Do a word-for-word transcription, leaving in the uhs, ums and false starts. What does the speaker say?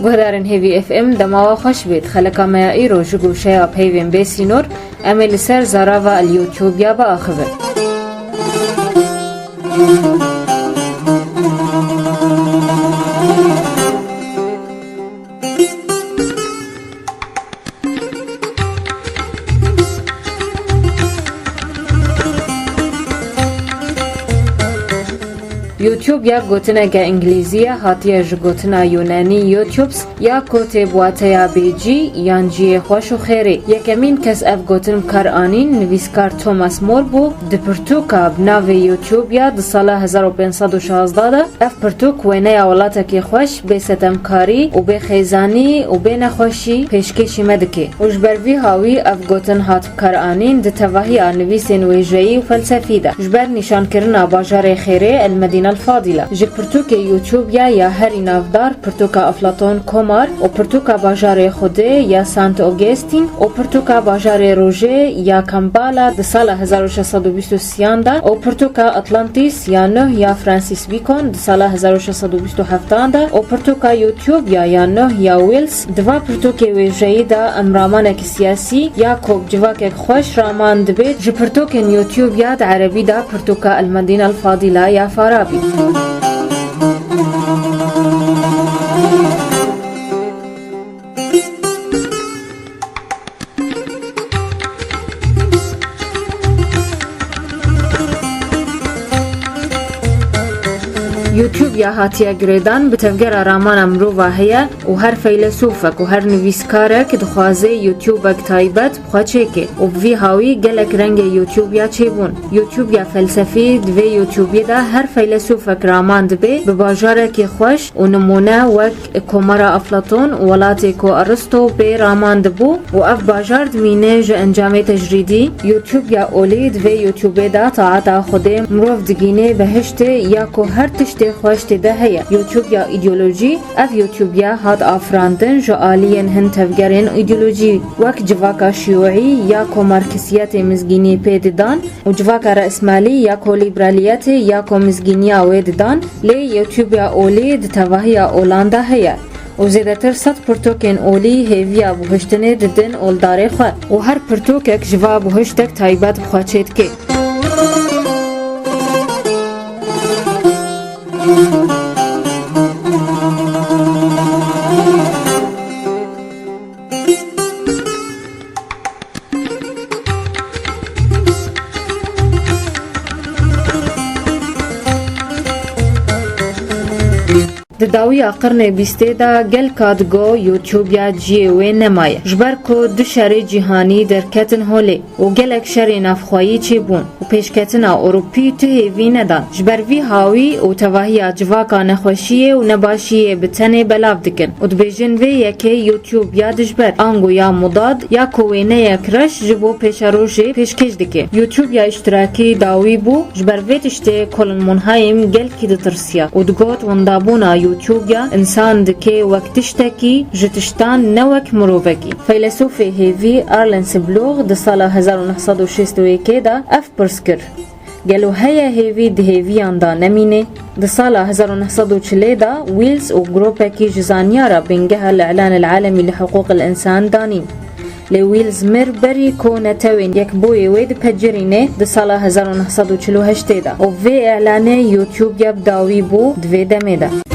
Guhdarên Hêvî F M, dema we xweş bêt. Xeleka me ya îro ji goşeya peyvên bê sînor, em ê li ser zarava li YouTube ya biaxivin. YouTube ya gotineke îngilîzî ye, hatiye ji gotina yûnanî YouTubes ya ku tê bi wateya bêcî yan cihê xweş û xêrê. Yekemîn kes ev gotin bi kar anîn nivîskar Thomas More bû, di pirtûka bi navê YouTube ya di sala hezar û pênc sed û şazde de. Ev pirtûk wêneya welatekî xweş, bê setemkarî û bê xêzanî û bê nexweşî pêşkêşî me dike. Û ji ber vî hawî ev gotin hat bi kar anîn di tevahiya nivîsên wêjeyî û felsefî de. Ji ber nîşankirina bajarê xêrê El Medîne El Fadîle. Ji pirtûkê YouTube ya ya herî navdar, pirtûka Eflaton Komar û pirtûka bajarê Xwedê ya Saint Augustine û pirtûka bajarê Rojê ya Kampala di sala hezar û şeş sed û bîst û sêyan de û pirtûka Atlantis ya Nuh ya Francis Bacon di sala hezar û şeş sed û bîst û heft de û pirtûka Utopia ya Nuh ya Wells. Di va pirtûkê wêjeyî de em ramanekî siyasî ya ku bi civakek xweş raman dibe, ji pirtûkên Utopia di erebî de pirtûka El Medîne El Fadîle ya Farabî. YouTube ya hatiye girêdan, bi tevgera ramana mirova heye û her feylesûfek û her nivîskarek dixwaze YouTubek taybet bi xwe çêke û bi vî hawî gelek rengê YouTube ya çêbûn. YouTube ya felsefî, di vê YouTubê de her feylesûfek raman dibe bi bajarekî xweş û nimûne wek Komara Eflaton, welatê ku Aristo pê raman dibû û ev bajar dimîne ji encamê tecrîdî. YouTube ya olî, di vê YouTubê de taeta Xwedê mirov digîne behiştê ya ku her tiştê xweş tê de heye. YouTube ya îdeolojî, ev YouTube ya hat afirandin ji aliyên hin tevgerên îdeolojî wek civaka şiyûî ya ku marksiyetê mizgînî pê didan û civaka resmalî ya ku lîberaliyetê ya ku mizgîniya wê didan. Lê YouTube ya olî di tevahiya olan de heye û zêdetir sed pirtûkên olî hêviya buhiştinê didin oldarê xwe û her pirtûkek ji va buhiştek taybet bi xwe çêdike. Di dawiya qirnê bîstê de gelka digo YouTube ya ciyê wê nemaye, ji ber ku du şerê cîhanî derketin holê û gelek şerê navxweyî çêbûn û pêşketina Ewropî tu hêvî nedan. Ji ber vî hawî û tevahiya civaka nexweşiyê û nebaşiyê bi tenê belav dikin û dibêjin vê yekê YouTube ya dijber, ango ya mudad, ya ku wêneyek reş ji bo pêşerojê pêşkêş dike. YouTube ya îştirakî dawî bû, ji ber vê tiştê Colin Mannheim gelkî ditirsiya û digot, wendabûna YouTube ya însan dike wek tiştekî ji tiştan, ne wek mirovekî. Feylesûfê hêvî Arlen Sibloch di sala hezar û neh sed û şêst û yekê de ev pirs kir, gelo heye hêvî di hêviyan de nemîne? Di sala hezar û neh sed û çilê de Wells û gropekî ji zanyara Bingehê li Îlan el Alemî li Hiqûq el Însan danîn. Lê Wells mir berî ku netewên Yekbûyî wê dipecirîne di sala hezar û neh sed û çil û heştê de û vê îlanê YouTube ya bi dawî bû di vê demê de.